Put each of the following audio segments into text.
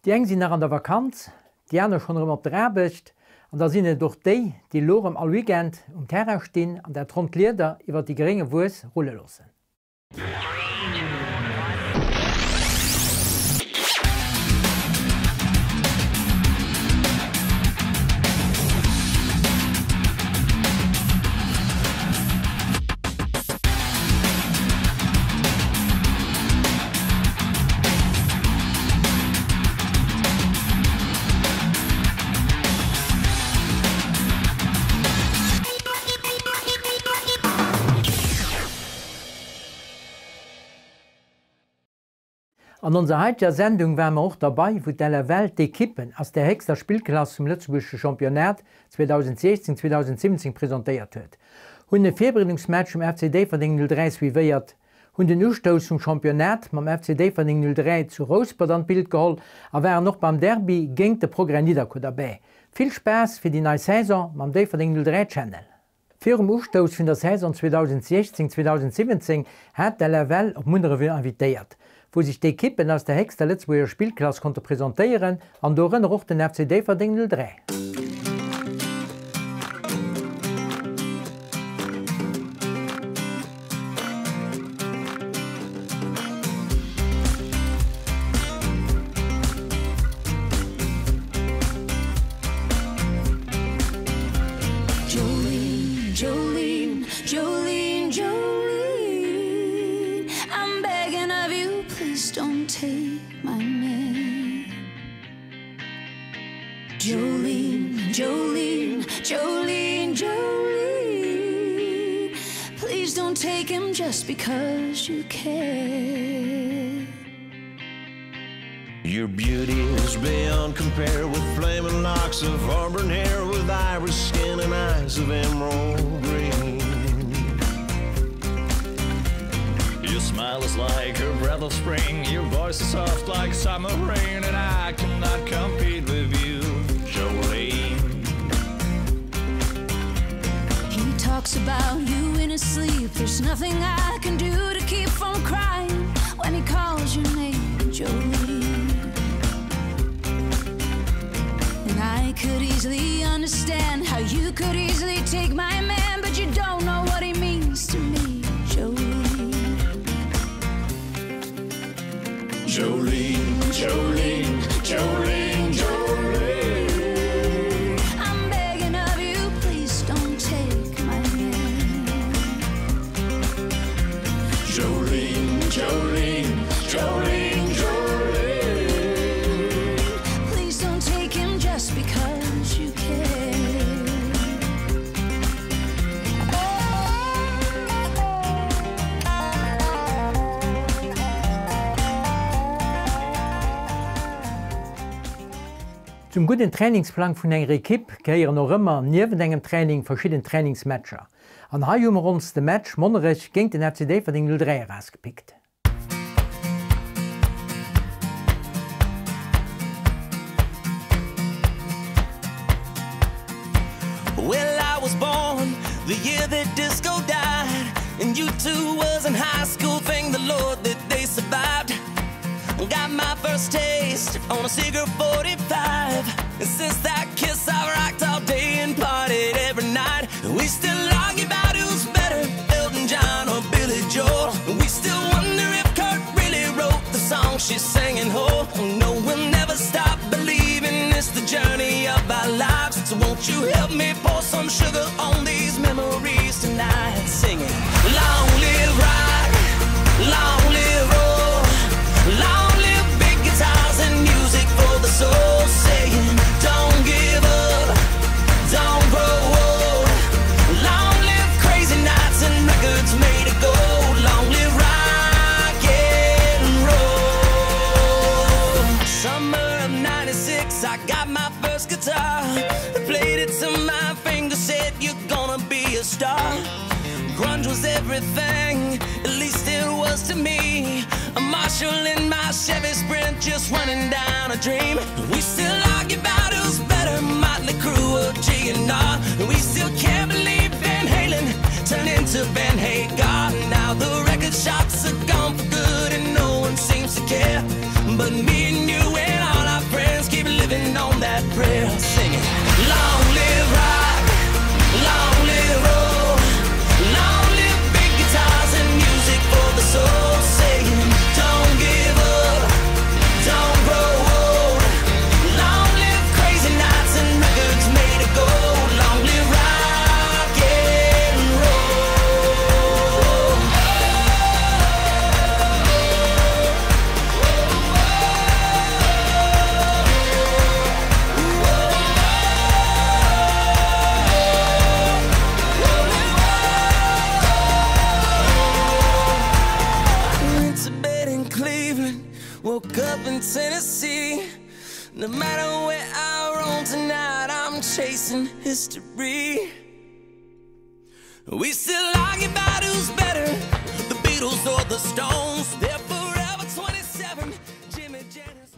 Déi eng sinn nach an der Vakanz, déi aner schonn erëm op der Aarbecht an da sinn et och déi, déi elo erëm all Weekend um Terrain stinn an dat ronnt Lieder iwwer déi grénge Wues rulle loossen. An onser heiteger Sendung ware mer och derbei, wou d'LFL d'Ekippen aus der héchster Spillklass vum lëtzebuergesche Championnat 2016, 2017 presentéiert huet, hunn e Virbereedungsmatch vum FC Déifferdeng 03 suivéiert, hunn den Ustouss vum Championnat mam FC Déifferdeng 03 zu Rouspert an d'Bild geholl a waren och beim Derby géint de Progrès Nidderkuer derbäi. Vill Spaass fir déi nei Saison mam Déifferdeng 03 Channel! Virum Ustouss vun der Saison 2016, 2017 hat d'LFL op Munneref invitéiert, wou sech d'Ekippen aus der héchster Lëtzebuerger Spillklass konnte presentéieren an dorënner och den FC Déifferdeng 03. Jolene, Jolene, Jolene, Jolene I'm begging of you, please don't take my man Jolene, Jolene, Jolene, Jolene Please don't take him just because you can Your beauty is beyond compare with flaming locks of auburn hair with iris skin and eyes of emerald green. Your smile is like a breath of spring, your voice is soft like summer rain, and I cannot compete with you, Jolene. He talks about you in his sleep. There's nothing I can do to keep from crying when he calls your name, Jolene. And I could easily understand how you could easily take my man, but you don't know what he means to me, Jolene. Jolene, Jolene, Jolene, Jolene. I'm begging of you, please don't take my man. Jolene, Jolene, Jolene, Jolene. Please don't take him just because you can. Zum gudden Trainingsplang vun enger Ekipp gehéieren och ëmmer, niewent engem Training, verschidden Trainingsmatcher. An hei hu mer ons de Match Monnerech géint den FC Déifferdeng 03 erausgepickt. Well I was born the year that disco died And you too was in high school Thank the Lord that they survived Got my first taste on a cigarette 45 And since that kiss I've rocked all day and partied every night And we still argue about who's better Elton John or Billy Joel And we still wonder if Kurt really wrote the song she's singing Oh, no, we'll never stop believing it's the journey of our lives So won't you help me pour some sugar on these memories tonight Singing Long live rock, long live roll Long live big guitars and music for the soul Saying don't give up, don't grow old Long live crazy nights and records made of gold Long live rock and roll Summer of 96, I got my first guitar Played it till my fingers said you're gonna be a star Grunge was everything, at least it was to me A Marshall in my Chevy Sprint just running down a dream We still argue about who's better, Motley Crue or GNR And we still can't believe Van Halen turned into Van Hagar Now the record shops are gone for good and no one seems to care But me and you and all our friends. prayer, singing, Long live rock, long live roll, long live big guitars and music for the soul, saying, Don't give up, don't grow old, long live crazy nights and records made of gold, long live rock and roll. Went to bed in Cleveland, woke up in Tennessee. No matter where I roam tonight, I'm chasing history. We still argue about who's better, the Beatles or the Stones. They're forever 27, Jimmy Janis.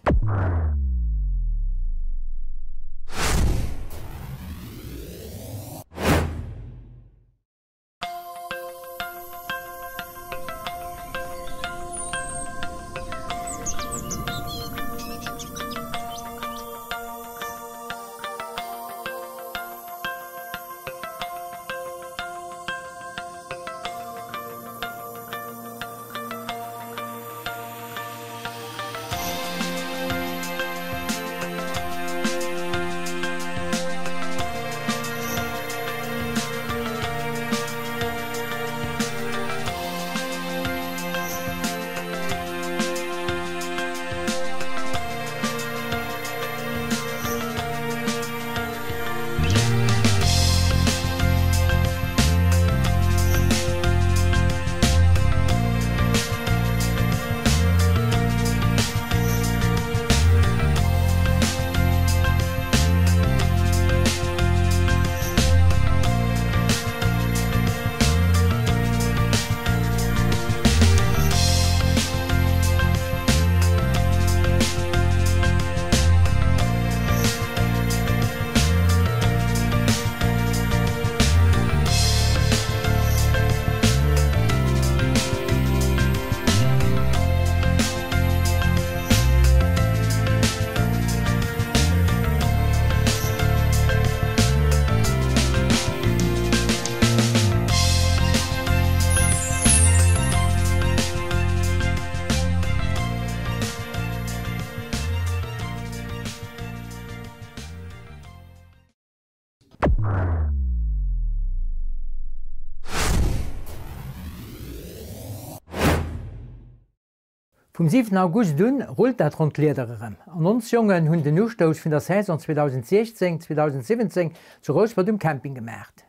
Vum 7 August un rullt dat ronnt Lieder erëm an ons Jongen hunn den Ustouss vun der Saison 2016, 2017 zu Rouspert um Camping gemaacht.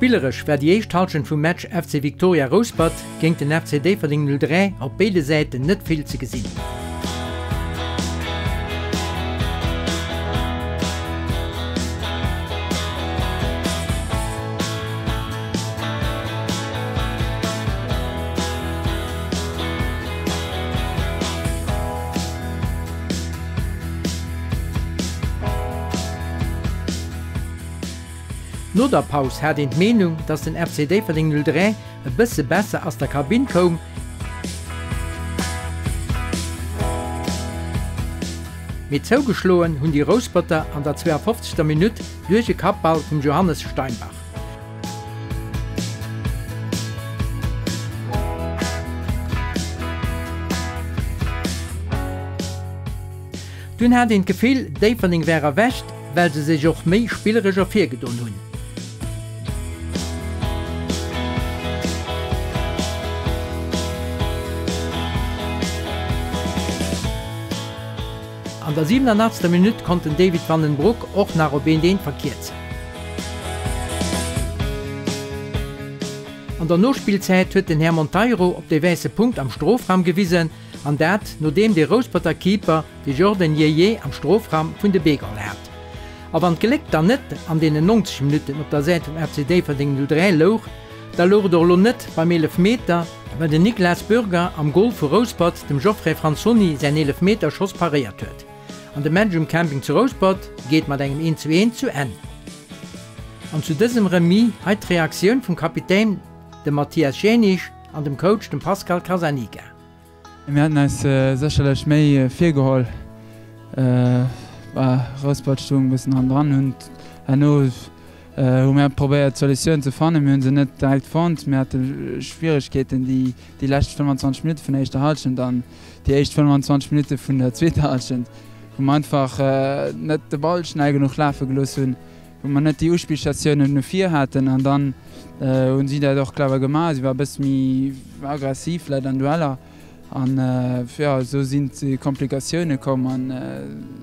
Spilleresch war déi éischt Hallschent vum Match FC Victoria Rouspert géint den FC Déifferdeng 03 op béide Säiten net vill ze gesinn. No der Paus hat een d'Meenung, dass den FC Déifferdeng 03 e bësse besser ass der Kabinn koum, mee zougeschloen hunn déi Rousperter an der 52. Minutt duerch e Kappball vum Johannes Steinbach. Dunn hat een d'Gefill, Déifferdeng wär erwächt, well se sech och méi spilleresch ervirgedoen hunn. An der 87. Minutt konnt den David van den Broek och nach op 1, 1 verkierzen. An der Nospillzäit huet den Här Monteiro op de wäisse Punkt am Strofraum gewisen, an dat nodeem de Rousperter Keeper de Jordan Yeye am Strofraum vun de Bee geholl hat. A wann d'Gléck dann net an deenen 90 Minutten op der Säit vum FC Déifferdeng 03 louch, da louch et och elo net beim Eelefmeter, well den Niklas Bürger am Gol vu Rouspert dem Geoffrey Franzoni säin Eelefmeterschoss paréiert huet. An de Match um Camping zu Rouspert geet mat engem 1 zu 1 zu Enn. An zu dësem Remis hei d'Reaktioun vum Kapitän, dem Mathias Jänisch an dem Coach, dem Pascal Cazzaniga. Mir haten eis sécherlech méi virgeholl. Rouspert stoung e bëssen hannendran. Hunn herno hu mir probéiert Solutioun ze fannen. Mir hu se net direkt fonnt. Mir hate Schwieregkeeten déi déi lescht 25 Minutte vun der éischter Hallschent an déi éischt 25 Minutte vun der zweeter Hallschent, wou mer einfach net de Ball schnell genuch lafe gelooss hunn. wou mer net déi Uspillstatiounen no vir haten an dann hunn si dat och clever gemaach. Si war e bësse méi aggressiv vläit an Dueller an jo esou sinn d'Komplikatioune komm an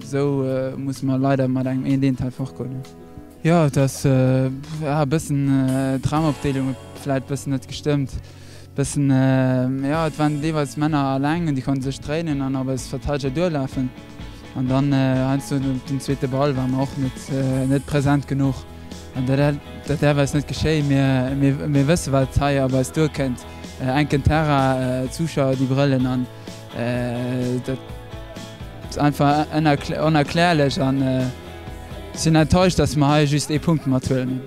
esou musse mer leider mat engem eent eent hei fortgoen. Jo et ass e bëssen d'Raumopdeelung huet vläit e bëssen net gestëmmt, bëssen jo et waren deelweis Männer alleng an déi konnte sech dréinen an op eis Verteideger duerlafen. An dann heiansdo op den zweete Ball ware mer och net net present genuch. An dat dat däerf eis net geschéien. Mir mir mir wësse wat hei op eis duerkënnt. Enken Terrain, Zuschauer déi brëllen an dat ass einfach onerklärlech an sinn enttäuscht, dass mer hei just ee Punkt mathuelen.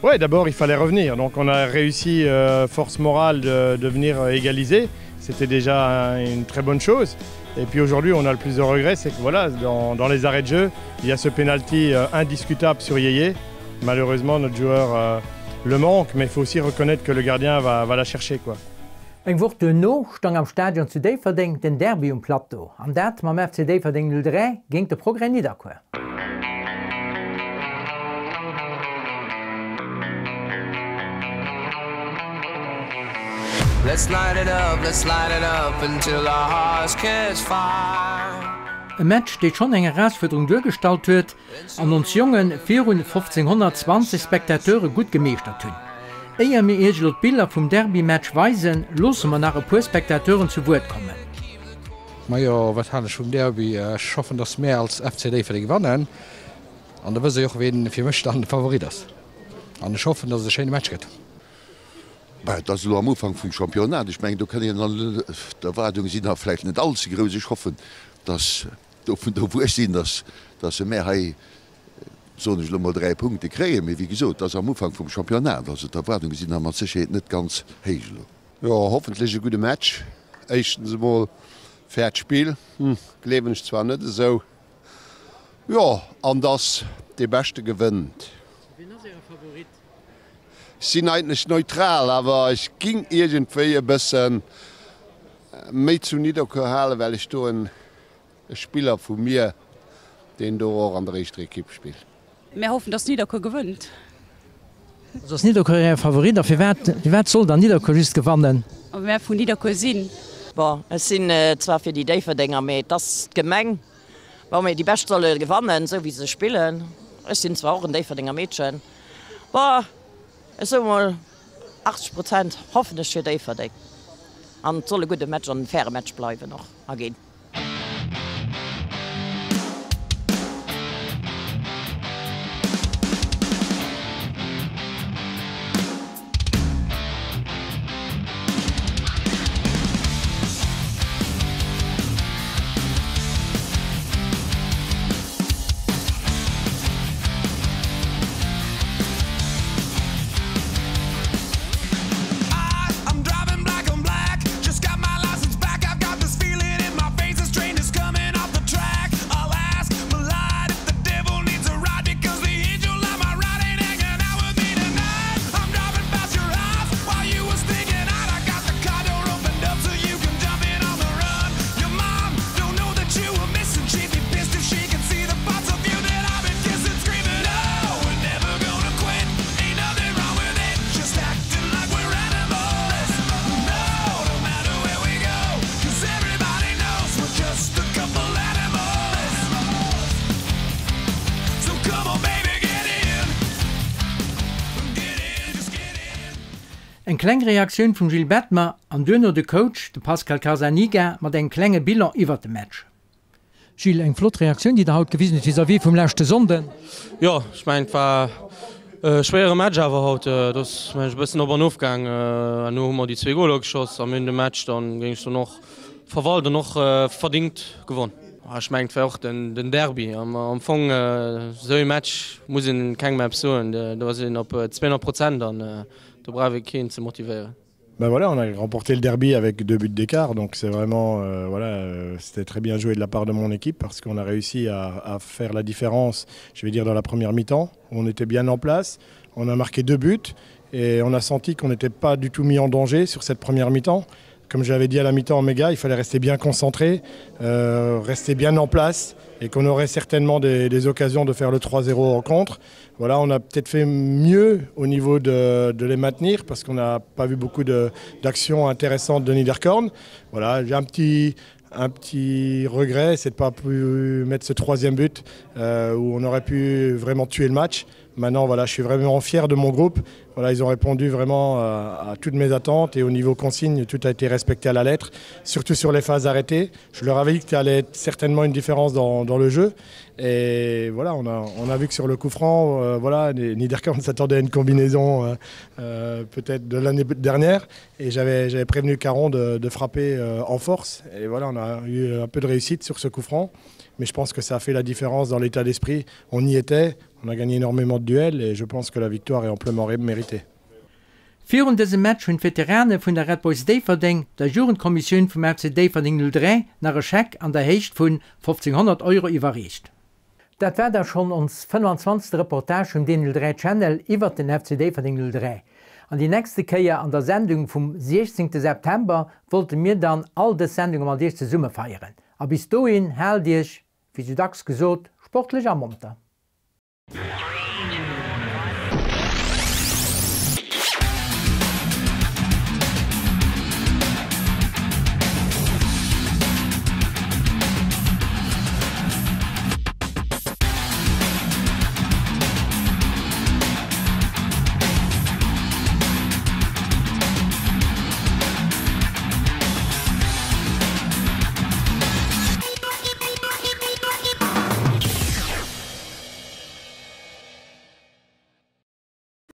Ouais, d'abord il fallait revenir donc on a réussi euh, force morale de, de venir euh, égaliser c'était déjà une très bonne chose et puis aujourd'hui on a le plus de regrets c'est que voilà dans, dans les arrêts de jeu il y a ce penalty euh, indiscutable sur Yéyé malheureusement notre joueur euh, le manque mais il faut aussi reconnaître que le gardien va, va la chercher quoi. Eng Woch duerno stoung am Stadion zu Déifferdeng den Derby um Plateau, an dat mam FC Déifferdeng 03 géint de Progrès Nidderkuer. E Match dee schonn eng Erausfuerderung duergestallt huet an ons Jonge virun 1520 Spectateure gutt gemeeschtert hunn. Éier mir iech elo d'Biller vum Derby-Match weisen, loosse mer nach e puer Spectateuren zu Wuert kommen. Majo, wat halen ech vum Derby? Ech hoffen, dass mär als FC Déifferdeng gewannen. An da wësst der jo och, ween fir mech dann de Favorit ass. An ech hoffen, dass et e schéine Match gëtt. Bah, et ass elo am Ufank vum Championnat. Ech mengen, do kënne jo nach, d'Erwaardunge sinn nach vläicht net all ze grouss. Ech hoffen, dass dovun do wuer sinn, dass, dass se mär hei, soen ech elo mol, 3 Punkte kréien. Mee wéi gesot, et ass am Ufank vum Championnat, also d'Erwaardunge sinn nach mat Sécherheet net ganz héich elo. Jo, hoffentlech e gudde Match. Éischtens emol fairt Spill, hm, gleewen ech zwar net esou. Jo, an dass dee Beschte gewënnt. Wien ass Äre Favorit? Ech sinn eigentlech neutral, awer ech ging iergendwéi e bësse méi zu Nidderkuer halen, well ech do en Spiller vu mir, deen do och an der éischter Ekipp spillt. Mär hoffen, dass Nidderkuer gewënnt. Also ass Nidderkuer Äre Favorit? A firwat, firwat soll dann Nidderkuer just gewannen? Well mär vun Nidderkuer sinn. Bon, ech sinn zwar fir déi Déifferdenger, mee et ass d'Gemeng. Bon, mee déi Bescht solle gewannen, esou wéi se spillen. Ech sinn zwar och en Déifferdenger Meedchen. Bon, ech soe mol 80 Prozent hoffen ech fir Déifferdeng. An et soll e gudde Match an e faire Match bleiwen och a ginn. Eng kleng Reaktioun vum Gilles Bettmer an duerno de Coach, de Pascal Carzaniga mat engem klenge Bilan iwwert de Match. Gilles, eng flott Reaktioun déi der haut gewisen hutt vis-à-vis vum leschte Sonnden. Jo, ech mengen et war e schwéiere Match awer haut. Et ass mengen ech e bëssen op an of gaang. Herno hu mer déi zwee Goler geschoss a mir hunn de Match dann géing ech soen och verwalt an och verdingt gewonn. Ech mengen et war och den Derby. Am Fong esou ee Match muss een kengem eppes soen. Do ass een op 200 Prozent an do brauch ee keen ze motivéieren. Ben voilà, on a remporté le derby avec deux buts d'écart, donc c'est vraiment euh, voilà, euh, c'était très bien joué de la part de mon équipe parce qu'on a réussi à, à faire la différence, je vais dire dans la première mi-temps, on était bien en place, on a marqué deux buts et on a senti qu'on n'était pas du tout mis en danger sur cette première mi-temps. Comme j'avais dit à la mi-temps méga, il fallait rester bien concentré, euh, rester bien en place et qu'on aurait certainement des, des occasions de faire le 3-0 en contre. Voilà, on a peut-être fait mieux au niveau de, de les maintenir parce qu'on n'a pas vu beaucoup d'actions intéressantes de Niederkorn. Voilà, j'ai un petit, un petit regret, c'est de pas pu mettre ce troisième but euh, où on aurait pu vraiment tuer le match. Maintenant voilà, je suis vraiment fier de mon groupe. Voilà, ils ont répondu vraiment à, à toutes mes attentes et au niveau consigne, tout a été respecté à la lettre, surtout sur les phases arrêtées. Je leur avais dit qu'il allait être certainement une différence dans, dans le jeu. Et voilà, on a, on a vu que sur le coup franc, euh, voilà, Niederkorn s'attendait à une combinaison euh, euh, peut-être de l'année dernière. Et j'avais prévenu Caron de, de frapper euh, en force. Et voilà, on a eu un peu de réussite sur ce coup franc. Mais je pense que ça a fait la différence dans l'état d'esprit. On y était, on a gagné énormément de duels et je pense que la victoire est amplement méritée. Virun dësem Match hunn d'Veterane vun der Red Boys Déifferdeng der Jugendkommissioun vum FC Déifferdeng 03 nach e Scheck an der Héicht vun 1500 Euro iwwerreecht. Dat war da schonn ons 25. Reportage vum D03 Channel iwwert den FC Déifferdeng 03. An déi nächste Kéier an der Sendung vum 16. September wollte mir dann all dës Sendunge mat iech zesumme feieren. A bis dohin haalt iech, wéi sou dacks gesot, sportlech a monter.